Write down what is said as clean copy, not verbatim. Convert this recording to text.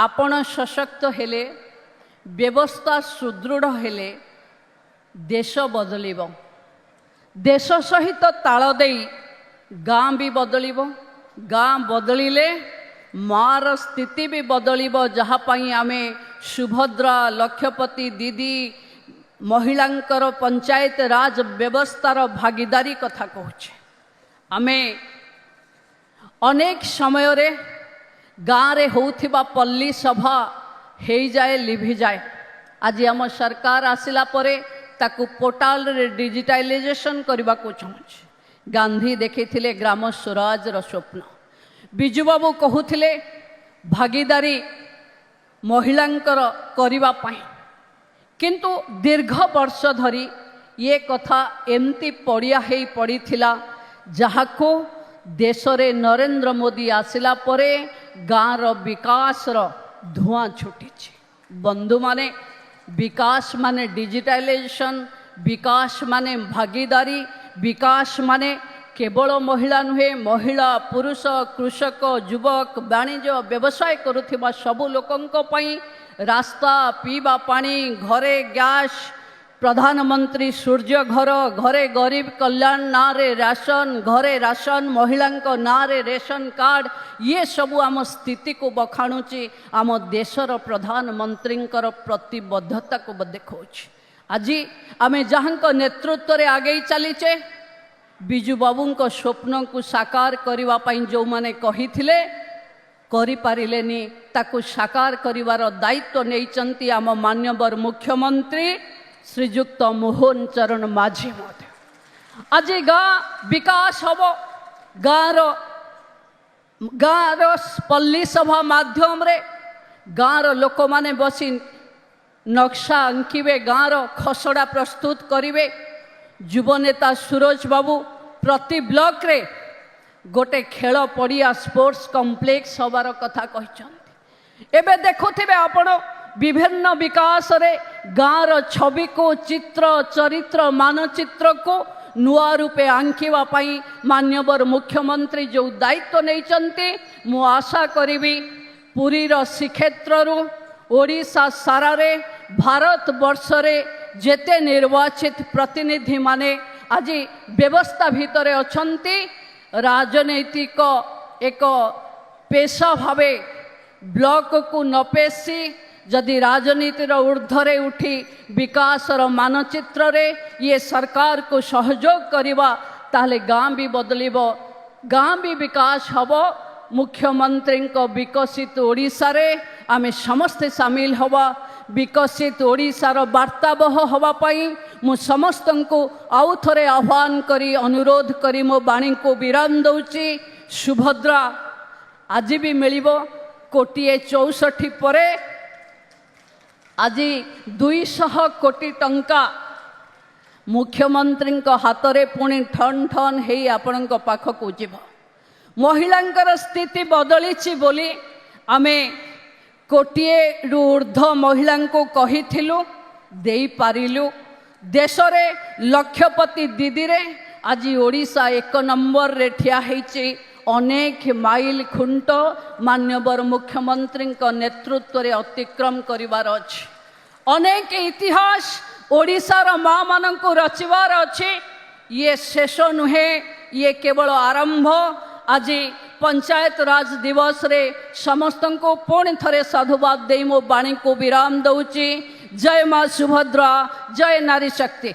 ଆପଣ ସଶକ୍ତ ହେଲେ, ବ୍ୟବସ୍ଥା ସୁଦୃଢ଼ ହେଲେ ଦେଶ ବଦଳିବ। ଦେଶ ସହିତ ତାଳ ଦେଇ ଗାଁ ବି ବଦଳିବ। ଗାଁ ବଦଳିଲେ ମାର ସ୍ଥିତି ବି ବଦଳିବ, ଯାହା ପାଇଁ ଆମେ ସୁଭଦ୍ରା, ଲକ୍ଷପତି ଦିଦି, ମହିଳାଙ୍କର ପଞ୍ଚାୟତ ରାଜ ବ୍ୟବସ୍ଥାର ଭାଗିଦାରୀ କଥା କହୁଛେ। ଆମେ ଅନେକ ସମୟରେ ଗାଁରେ ହେଉଥିବା ପଲ୍ଲୀ ସଭା ହେଇଯାଏ, ଲିଭିଯାଏ। ଆଜି ଆମ ସରକାର ଆସିଲା ପରେ ତାକୁ ପୋର୍ଟାଲରେ ଡିଜିଟାଲାଇଜେସନ୍ କରିବାକୁ ଚାହୁଁଛି। ଗାନ୍ଧୀ ଦେଖିଥିଲେ ଗ୍ରାମ ସ୍ୱରାଜର ସ୍ୱପ୍ନ। ବିଜୁବାବୁ କହୁଥିଲେ ଭାଗିଦାରୀ ମହିଳାଙ୍କର କରିବା ପାଇଁ। କିନ୍ତୁ ଦୀର୍ଘ ବର୍ଷ ଧରି ଇଏ କଥା ଏମିତି ପଡ଼ିଆ ହେଇ ପଡ଼ିଥିଲା, ଯାହାକୁ ଦେଶରେ ନରେନ୍ଦ୍ର ମୋଦି ଆସିଲା ପରେ ଗାଁର ବିକାଶର ଧୂଆଁ ଛୁଟିଛି। ବନ୍ଧୁମାନେ, ବିକାଶ ମାନେ ଡିଜିଟାଲାଇଜେସନ୍, ବିକାଶ ମାନେ ଭାଗିଦାରୀ, ବିକାଶ ମାନେ କେବଳ ମହିଳା ନୁହେଁ, ମହିଳା, ପୁରୁଷ, କୃଷକ, ଯୁବକ, ବାଣିଜ୍ୟ ବ୍ୟବସାୟ କରୁଥିବା ସବୁ ଲୋକଙ୍କ ପାଇଁ ରାସ୍ତା, ପିଇବା ପାଣି, ଘରେ ଗ୍ୟାସ୍, ପ୍ରଧାନମନ୍ତ୍ରୀ ସୂର୍ଯ୍ୟ ଘର, ଘରେ ଗରିବ କଲ୍ୟାଣ ନାଁରେ ରାସନ, ଘରେ ରାସନ, ମହିଳାଙ୍କ ନାଁରେ ରେସନ କାର୍ଡ଼, ଇଏ ସବୁ ଆମ ସ୍ଥିତିକୁ ବଖାଣୁଛି, ଆମ ଦେଶର ପ୍ରଧାନମନ୍ତ୍ରୀଙ୍କର ପ୍ରତିବଦ୍ଧତାକୁ ଦେଖାଉଛି। ଆଜି ଆମେ ଯାହାଙ୍କ ନେତୃତ୍ୱରେ ଆଗେଇ ଚାଲିଛେ, ବିଜୁ ବାବୁଙ୍କ ସ୍ୱପ୍ନକୁ ସାକାର କରିବା ପାଇଁ ଯେଉଁମାନେ କହିଥିଲେ, କରିପାରିଲେନି, ତାକୁ ସାକାର କରିବାର ଦାୟିତ୍ୱ ନେଇଛନ୍ତି ଆମ ମାନ୍ୟବର ମୁଖ୍ୟମନ୍ତ୍ରୀ ଶ୍ରୀଯୁକ୍ତ ମୋହନ ଚରଣ ମାଝୀ ମଧ୍ୟ। ଆଜି ଗାଁ ବିକାଶ ହେବ। ଗାଁର ପଲ୍ଲୀ ସଭା ମାଧ୍ୟମରେ ଗାଁର ଲୋକମାନେ ବସି ନକ୍ସା ଆଙ୍କିବେ, ଗାଁର ଖସଡ଼ା ପ୍ରସ୍ତୁତ କରିବେ। ଯୁବନେତା ସୁରଜ ବାବୁ ପ୍ରତି ବ୍ଲକରେ ଗୋଟେ ଖେଳ ପଡ଼ିଆ, ସ୍ପୋର୍ଟସ କମ୍ପ୍ଲେକ୍ସ ହେବାର କଥା କହିଛନ୍ତି। ଏବେ ଦେଖୁଥିବେ ଆପଣ, ବିଭିନ୍ନ ବିକାଶରେ ଗାଁର ଛବିକୁ, ଚିତ୍ର, ଚରିତ୍ର, ମାନଚିତ୍ରକୁ ନୂଆ ରୂପେ ଆଙ୍କିବା ପାଇଁ ମାନ୍ୟବର ମୁଖ୍ୟମନ୍ତ୍ରୀ ଯେଉଁ ଦାୟିତ୍ୱ ନେଇଛନ୍ତି, ମୁଁ ଆଶା କରିବି ପୁରୀର ଶ୍ରୀକ୍ଷେତ୍ରରୁ ଓଡ଼ିଶା ସାରାରେ, ଭାରତ ବର୍ଷରେ ଯେତେ ନିର୍ବାଚିତ ପ୍ରତିନିଧିମାନେ ଆଜି ବ୍ୟବସ୍ଥା ଭିତରେ ଅଛନ୍ତି, ରାଜନୈତିକ ଏକ ପେଶା ଭାବେ ବ୍ଲକକୁ ନ ପେଶି ଯଦି ରାଜନୀତିର ଉର୍ଦ୍ଧ୍ୱରେ ଉଠି ବିକାଶର ମାନଚିତ୍ରରେ ଇଏ ସରକାରକୁ ସହଯୋଗ କରିବା, ତାହେଲେ ଗାଁ ବି ବଦଳିବ, ଗାଁ ବି ବିକାଶ ହେବ। ମୁଖ୍ୟମନ୍ତ୍ରୀଙ୍କ ବିକଶିତ ଓଡ଼ିଶାରେ ଆମେ ସମସ୍ତେ ସାମିଲ ହେବା। ବିକଶିତ ଓଡ଼ିଶାର ବାର୍ତ୍ତାବହ ହେବା ପାଇଁ ମୁଁ ସମସ୍ତଙ୍କୁ ଆଉ ଥରେ ଆହ୍ୱାନ କରି, ଅନୁରୋଧ କରି ମୋ ବାଣୀକୁ ବିରାମ ଦେଉଛି। ସୁଭଦ୍ରା ଆଜି ବି ମିଳିବ। କୋଟିଏ 64 ପରେ ଆଜି 200 କୋଟି ଟଙ୍କା ମୁଖ୍ୟମନ୍ତ୍ରୀଙ୍କ ହାତରେ ପୁଣି ଠନ୍ ଠନ୍ ହେଇ ଆପଣଙ୍କ ପାଖକୁ ଯିବ। ମହିଳାଙ୍କର ସ୍ଥିତି ବଦଳିଛି ବୋଲି ଆମେ କୋଟିଏରୁ ଉର୍ଦ୍ଧ୍ୱ ମହିଳାଙ୍କୁ କହିଥିଲୁ, ଦେଇପାରିଲୁ। ଦେଶରେ ଲକ୍ଷପତି ଦିଦିରେ ଆଜି ଓଡ଼ିଶା ଏକ ନମ୍ବରରେ ଠିଆ ହେଇଛି। ଅନେକ ମାଇଲ ଖୁଣ୍ଟ ମାନ୍ୟବର ମୁଖ୍ୟମନ୍ତ୍ରୀଙ୍କ ନେତୃତ୍ୱରେ ଅତିକ୍ରମ କରିବାର ଅଛି। ଅନେକ ଇତିହାସ ଓଡ଼ିଶାର ମାମାନଙ୍କୁ ରଚିବାର ଅଛି। ଇଏ ଶେଷ ନୁହେଁ, ଇଏ କେବଳ ଆରମ୍ଭ। ଆଜି ପଞ୍ଚାୟତ ରାଜ ଦିବସରେ ସମସ୍ତଙ୍କୁ ପୁଣି ଥରେ ସାଧୁବାଦ ଦେଇ ମୋ ବାଣୀକୁ ବିରାମ ଦେଉଛି। ଜୟ ମା ସୁଭଦ୍ରା, ଜୟ ନାରୀ ଶକ୍ତି।